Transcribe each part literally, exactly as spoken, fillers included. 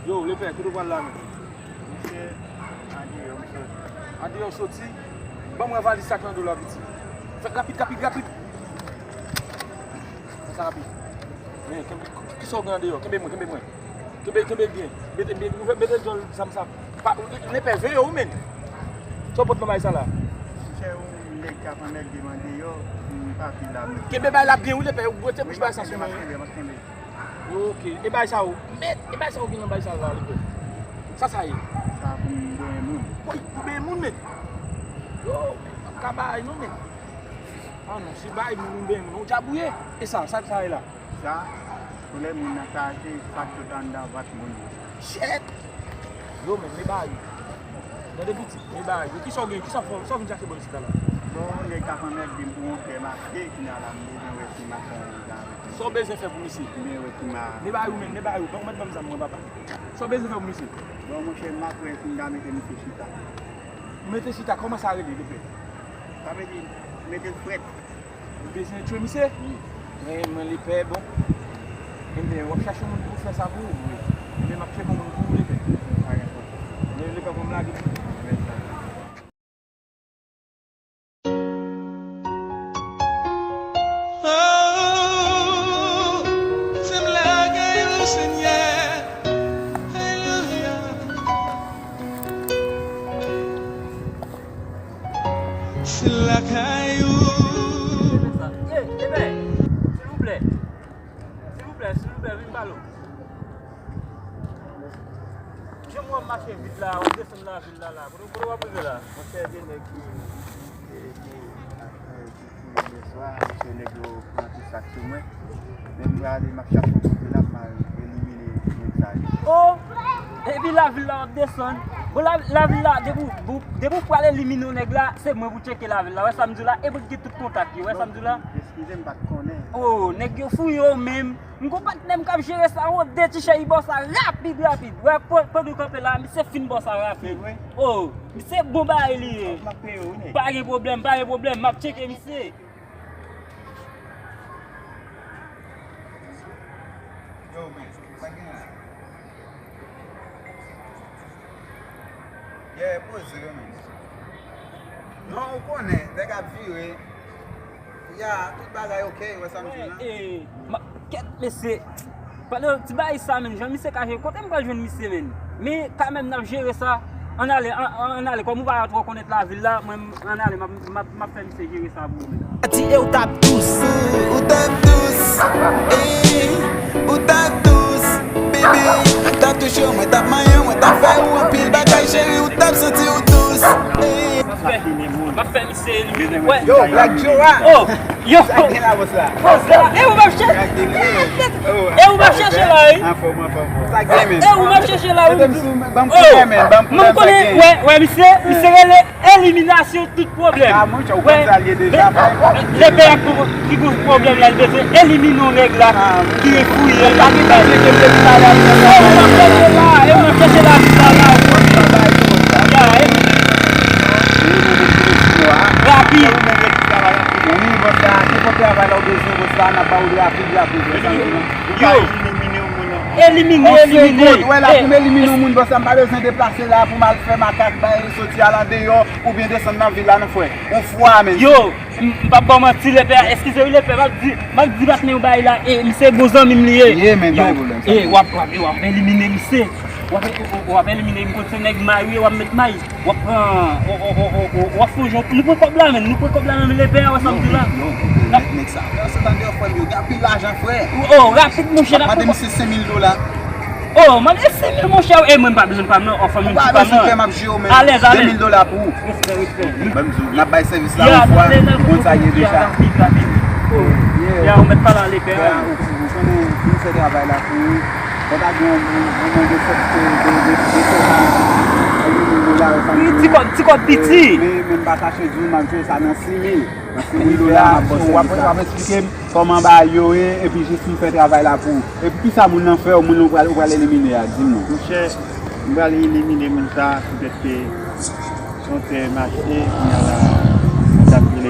Yo, lepè, kote w pral la menm? Misye, andeyò m soti. Andeyò w soti? Ban m wè valiz sa k nan do la, piti. Fè rapid, rapid, rapid. Fè sa rapid. Men, kenbe, kisa w gen andeyò? Kenbe mwen, kenbe mwen. Kenbe, kenbe l byen. Mete, mete, mete djòl zam sa. Pa, lepè, veye w, men. Sa w pot nan bagay sa la? Monchè, yon nèg k ap anmède m andeyò, m pa vin la, men. Kenbe bagay la byen, wi, lepè. Ou rete bouch bagay sa sou mwen. Wi, m ap kenbe, m ap kenbe. Ok. E bagay sa yo, men, e bagay sa yo gen nan bagay sa la, lepè. Sa sa ye? Sa pou m benyen moun. Woy, pou benyen moun, men. Yo, men, m ap ka bay non, men. Ah non, si bay moun, ou benyen moun, ou djabouye. E sa, sa, sa ye la? Sa, pou lè moun nan chaje, sa k sot anndan vant moun nan. Shit! Yo, men, men bay. Tande piti, men bay. Yo, kisa w gen, kisa w fè, sa w vin chache bò isit la? Bon, nèg k ap anmède m pou yon pè mache, kounye a la, m bezwen wè si m ap fè yon jan avèk li. Sa w bezwen fè pou misye? M bezwen wè si m a. Men bay ou menm, men bay ou. Ban mwen, ban m zam mwen, papa. Sa w bezwen fè pou misye? Bon, monchè, m ap wè si m ka mete misye chita. Mete chita, kòman sa rele, lepè? Sa vle di, mete l frèt. Ou bezwen tchwe misye? Wi. Men mwen lepè, bon. Enben, w ap chache yon moun pou fè sa pou ou? Wi. Enben, m ap tcheke yon moun pou ou, lepè. Pa gen pwoblèm. Lepè, pou m lage. Wi, sa. Oh, fè m lage yo, Senyè. Alelouya. Se lakay ou. Ey, ey, silvouplè. Silvouplè, silvouplè, vin pale w. Jan m wè w mache vit la, w ap desann lavil la, la. Kote, kote w ap rive la? Monchè, gen nèg ki, ki, ki, ki fouye m yèswa, monchè, nèg yo pran tout sa k sou mwen. Men m prale, m ap chache yon kote la, m al elimine nèg sa yo. Oh! Epi lavil la w ap desann. Bon, la, lavil la, depi w, depi w pral elimine yon nèg la, se mwen pou tcheke lavil la. Wè sa m di w la? E pou t gen tout kontak yo. Wè sa m di w la? Eskize m, m pa t konnen. Oh, nèg yo fouye w menm. M gon patnè m k ap jere sa, oh, de ti chèy bò sa rapid, rapid. Wè, po-, pandan w kanpe la, misye fin bò sa rapid. Se vre? Oh, misye bon bagay li ye. M ap peye w, wi, nèg. Pa gen pwoblèm, pa gen pwoblèm, m ap tcheke misye. Yo, men, sa gen la? Yeah, poze yo, men. Non, ou konnen, nèg ap vire. Ya, tout bagay ok, wè sa m di w la? Eh, eh, ma-, kèt, mesye. Pandan ti bagay sa, menm, jan misye ka jere, kote m pral jwenn misye, menm? Men, kanmenm, n ap jere sa. Ann ale, ann, ann, ann ale, kòm ou pa twò konnèt lavil la, mwen, ann ale, m ap, m ap, m ap fè misye jere sa pou ou, menm. Di e ou t ap dous. Ou t ap dous. Eh, ou t ap dous. Bebe, ou t ap touche w, mwen t ap manyen w, mwen t ap fè ou anpil bagay, cheri, ou t ap santi w dous. Eh. M ap fè, m ap fè misye elimine. Yo, Black Joe a. Oh, yo. Sa gen la, bòs la? E ou m ap chèche. E ou m ap chèche la, wi. Anfòm, anfòm. Sa gen, men. E ou m ap chèche la, wi. Ban m konnen, men. Ban m konnen, wè, wè, misye, misye rele eliminasyon tout pwoblèm. Ah, monchè, ou konn sa l ye deja, frè. Lepè a ki gon pwoblèm la, l bezwen elimine yon nèg la ki fouye l. Pa gen tan cheke m depi talè. E ou m ap chèche la, e ou m ap chèche la, vit la, la. Ya, e rapid. Wi, bòs la, se pou travay la ou bezwen, bòs la, n ap ba ou rapid, rapid. Yo, elimine, elimine. Wè la, pou m elimine yon moun, bòs la, m pa bezwen deplase la pou m al fè makak, bay, soti al andeyò, oubyen desann nan vil la, non, frè. Yon fwa, men. Yo, m, m p ap ba w manti, lepè, eskize wi, lepè, m ap di, m ap di patnè w bagay la, e, misye bon zanmi m li ye. Ye, men, pa gen pwoblèm, sa. E, w ap, w ap, w ap elimine misye. W ap, w ap elimine, m konn se nèg may wi, w ap met may. W ap pran, w, w ap fè yon, nou pran kòb la menm, nou pran kòb la menm, lepè a, wè sa m di la. Yo, men, yo, men, nèg, nèg sa, yo, se tande yo, frè m, yo gen anpil lajan, frè. Oh, rapid, monchè, n ap mande misye senk mil dola. Oh, mande senk mil, monchè, e mwen m pa bezwen pa m nan, oh, fanmi m ti pa m nan. Ou pa bezwen, frè m, ap jere w, men. Alèz, alèz. De mil dola pou ou. Respè, respè. Ban m di w, n ap bay sèvis la yon fwa, ou konn sa ye deja. Rapid, rapid. Oh, ya, ou mèt pale a lepè a. Ou konnen, nou fè travay la pou ou. Fò ta gen yon, yon, yon, yon resèt de, de, de, de sèvis. Ti kòb, ti kòb piti. Men, men m pa kache di w, m ap jere sa nan sis mil. Nan sis mil dola, m ap ba w sèvis la. W ap, w ap eksplike m kòman bagay yo ye, epi jis m fè travay la pou ou. Epi kisa moun nan fè w, moun ou pral, ou pral elimine a, di m non. Monchè, m pral elimine moun sa, poutèt ke se yon tè mache, kounye a la, m t ap vin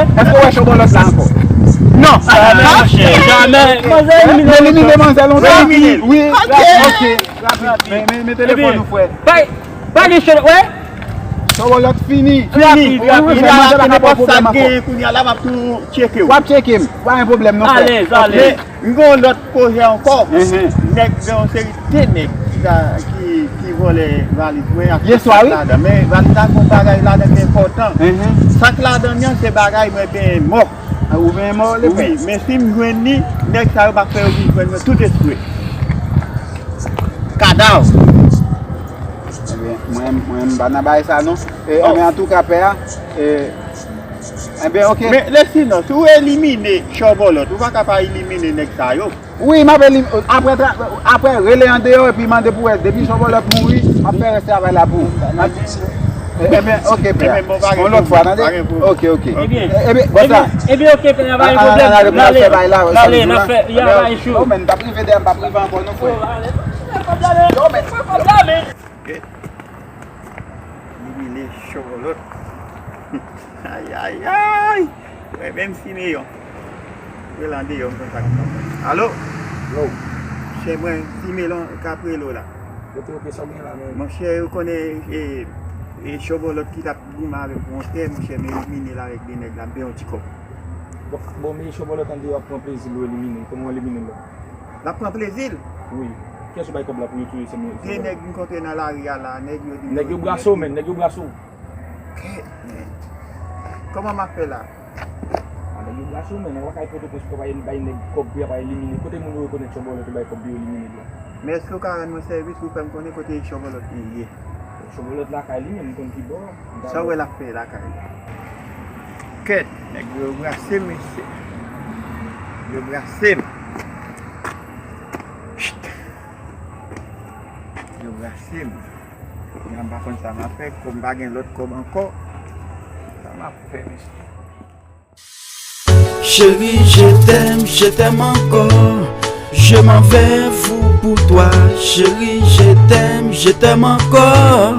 Èske w wè Chobolòt la ankò? Non. Jamè, monchè, jamè. Manzè elimine. Elimine manzè lontan? Elimine. Wi. Ok. Ok. Rapid. Men, men, men telefòn ou, frè. Bay, bay li Chobolòt, wè. Chobolòt fini. Fini. Rapid, rapid. Kounye a la, nenpòt sa k genyen, kounye a la, m ap tou tcheke w. W ap tcheke m. Pa gen pwoblèm non, frè. Alèz, alèz. M gen yon lòt pwojè ankò. Nèg gen yon seri de nèg ki ta, ki, ki vòlè valiz mwen ak tout sa k ladan. Men valiz la gen yon bagay ladan ki enpòtan. Sa k ladan li an se bagay mwen benyen mò. A, ou benyen mò, lepè? Wi, men si m jwenn li, nèg sa yo p ap fè yo vin jwenn mwen tout espre. Kadav. Ebyen, mwen, mwen m pa nan bagay sa non. E, ebyen, antouka, pè a, e, Ebyen, ok. Men, lè sinon, si w elimine Chobolòt, ou pa ka pa elimine nèg sa yo. Wi, m ap elim-, apre tra-, apre rele andeyò epi mande pou wè, depi Chobolòt mouri, m ap fè rès travay la pou ou. M ap, e, ebyen, ok, pè. Ebyen, bon, pa gen pwoblèm. Yon lòt fwa, tande? Pa gen pwoblèm. Ok, ok. Ebyen, ebyen, bòs la. Ebyen, ok, pè, pa gen pwoblèm. N ale, n ale, n ap fè bagay la, wè, sa m di w la. Yo, men, m p ap rive dèyè, m p ap rive ankò non, frè. Yo, men. Li rele Chobolòt. Ay, ay, ay! Wè, menm Simeyon. Rele andeyò, m konn sa k ap pase. Alo? Yo. Chè mwen, Simeyon k ap rele w la. Yo te oke sa w gen la, men. Monchè, ou konnen, e, e Chobolòt ki t ap goumen avèk Wonte, monchè, men elimine l avèk de nèg la, m peye yon ti kòb. Bon, bon, men Chobolòt andeyò ap pran plezi l ou elimine l. Kòman w elimine l la? L ap pran plezi l. Wi. Kiyès ou bay kòb la pou yo touye se men. De nèg m kontre nan lari a la, nèg yo di m. Nèg yo brase w, men, nèg yo brase w. Kèt, men. Kòman m ap fè la? A, nèg yo brase w, men, nan lakay Pòtoprens pou bay, bay nèg kòb pou y ap elimine. Kote moun yo rekonèt Chobolòt ou bay kòb pou yo elimine l la? Men èske w ka rann mwen sèvis pou w fè m konnen kote Chobolòt li ye? Chobolòt lakay li menm, m konn ki bò. Sa w wè l ap fè lakay li? Kèt, nèg yo brase m, mesye. Yo brase m. Chit. Yo brase m. Kounya m pa konn sa m ap fè, kòm m pa gen lòt kòb ankò. Sa m ap fè, mesye? Chérie, je t'aime, je t'aime encore. Je m'en vais fou pour toi. Chérie, je t'aime, je t'aime encore.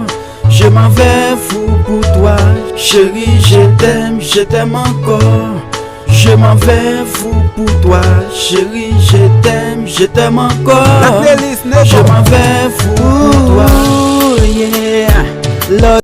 Je m'en vais fou pour toi. Chérie, je t'aime, je t'aime encore. Je m'en vais fou pour toi. Chérie, je t'aime, je t'aime encore. La playlist Nebo. Je m'en vais fou pour toi. Ooh, yeah. Love